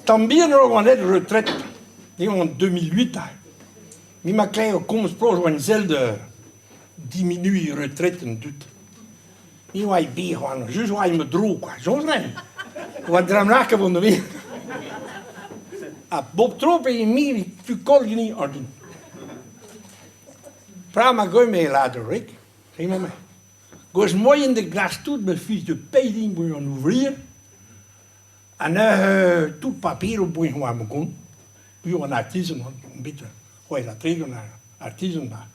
Tamm bihan eo oan aet retret, eo an 2008 aze. Me 'ma klevet komz ploz oan sell da diminuiñ retret an dud. Me oa berr oan, just oa ma dro kwa, soñj 'ran. Oa dra 'm lakaet vont da vezañ. Ha bep tro pe me evit tu koll ganin ordin. Pra ma goe me lâret rik, emañ-me. Gweuz moaien da glask tout ma fiz de pae din gant an ouvrier ha neuze tout paperoù boen war ma gont. Piv an artizan on bet 36 artizan ma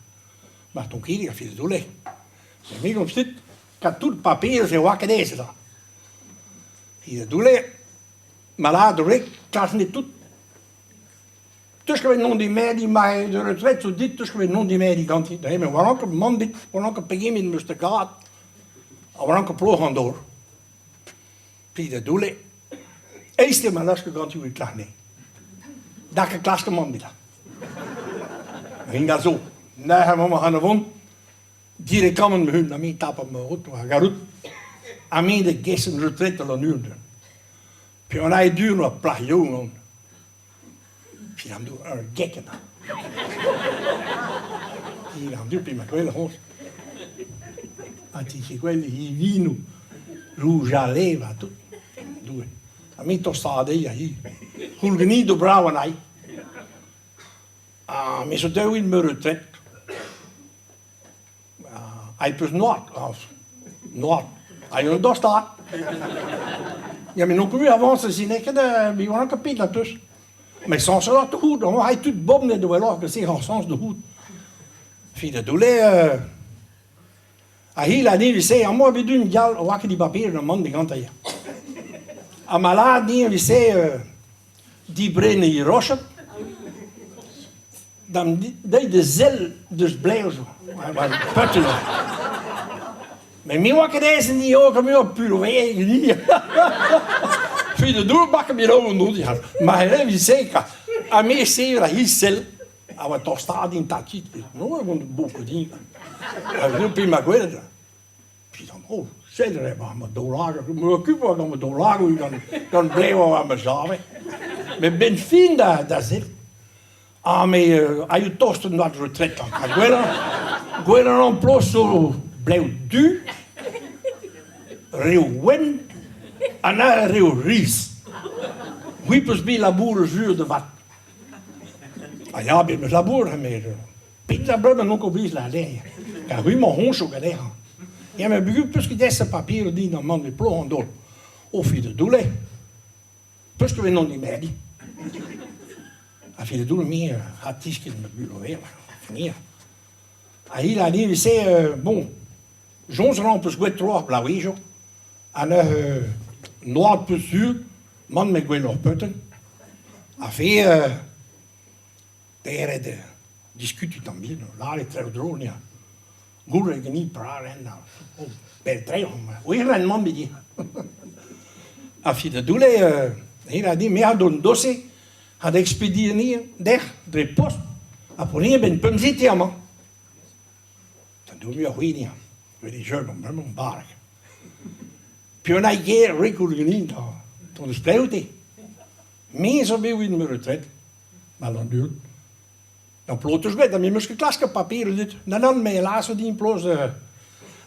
ma tonkidig a fiz doule. Me gomz ket kat tout paper se oa ket aes da. Fiz doule malade rik klask net tout. Teus ket bet non dimedi ma de retraite zo dit teus ket bet non dimedi ganti. Da eme war anket man dit, war anket pegement 'meus da gad. Ha war anket ploch an dor. Pi da doule. Eizh eo ma lask ganti evit klac'h Da ket klask man dit. Ring a zo. Neuze emañ ma vont. Direkamant ma-hun, ha me tapa ma auto hag arrout. Ha me da gessen retraite an ur. Pe an aet dur oa plac'h yaouank on. Filamdour, ur gek emañ. Filamdour, pe ma gwell c'hoazh. Ha ti ket gwell hivinoù, rouge à lèvres ha tout. Doue. Ha me tostaat dezhi ha hi. C'houl ganin do brav anezhi. Ha me zo deuet ma retret. Ha peus noad, noad. Ha eo dostaat. Ya, met n'on ket mui avañset, se n'eo ket me oan ket pet na teus. Met sañs eo da c'hoût, amañ hay tud bobnet welloc'h que se hañ sañs da c'hoût. Fi da doule ha hi la ni se amañ bet un gal oa ket dibaper na mann gantañ ya. Ha ma lâr din se dibrenniñ roched D'am deiz da sell deus blev zo. Petu. Met me oa ket aes en io me oa pulveer ni. Fi de dour bakke mir over no di Ma he vi seka. Ha me sevel a hi sell a oa tostaat in takit. No e vont beaucoup din. Ha zo pe ma gwelet. Puis an oh, sell re ma ma daoulagad, me occupe gant ma daoulagad gant gant blev war ma jave. Met ben fin da da sell. Ah, me aio tost un oad retretañ. Ha gwellañ, gwellañ an ploz zo blev du, reoù wenn, ha na reoù riz. C'hwi 'peus bet labour sur da vat. Ah ya, bet 'meus labour, met pet a bremañ n'on ket oblijet la lec'h. Kar c'hwi 'mañ hoñcho ganeoc'h. Ya, met peogwir 'peus ket aes papiroù din amañ met ploz an daol. O fidedoulle. Peus ket bet non dimedi. Ha fidedoul me ha tisket ma bulo ver, finir. Ha il a dit se bon, soñj ran peus gwet tro ar blaouijo, ha neuze noad peus sur, man me gwelloc'h peuten. Ha fe deret diskutiñ tamm bihan, lâret traoù drol ya. Goulet ganin praren, oh, bel-tre on, ren mamm dit. Ha fidedoulle, il a dit, me a don dossier, ha da expediñ anezhañ dec'h dre post, ha pour rien ben pemzete amañ. Da dour ar c'hwini, wedi jeu gant bremañ barrek. Puis on a yer rekoul ganin da ton eus plev-te. Me zo bet evit ma retret, mal an dud. Dan plot eus bet, ha me 'meus ket klasket paper dit. Nann, nann, me lazo din ploz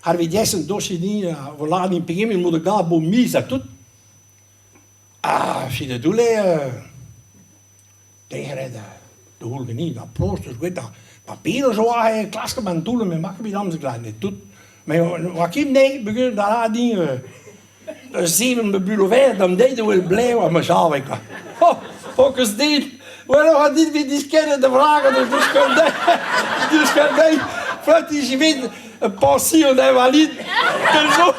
hervez dessen dossier din, vo lâret din pegement mod da gav bo miz ha tout. Ha fidedoulle deret da houl ganin, da ploz eus bet, da paper zo aze, klasket ban toull, me 'ma ket bet amzer glas tout. Mais oa ket nei, peogwir da lâret din sevel ma bulover d'an deiz da wel blev ha ma jave kwa. Oh, fokus dit! Well a dit vit diskennet da vraget eus diskenn dezhi. Diskenn dezhi. Flatis evit pension invalide. Tel zo.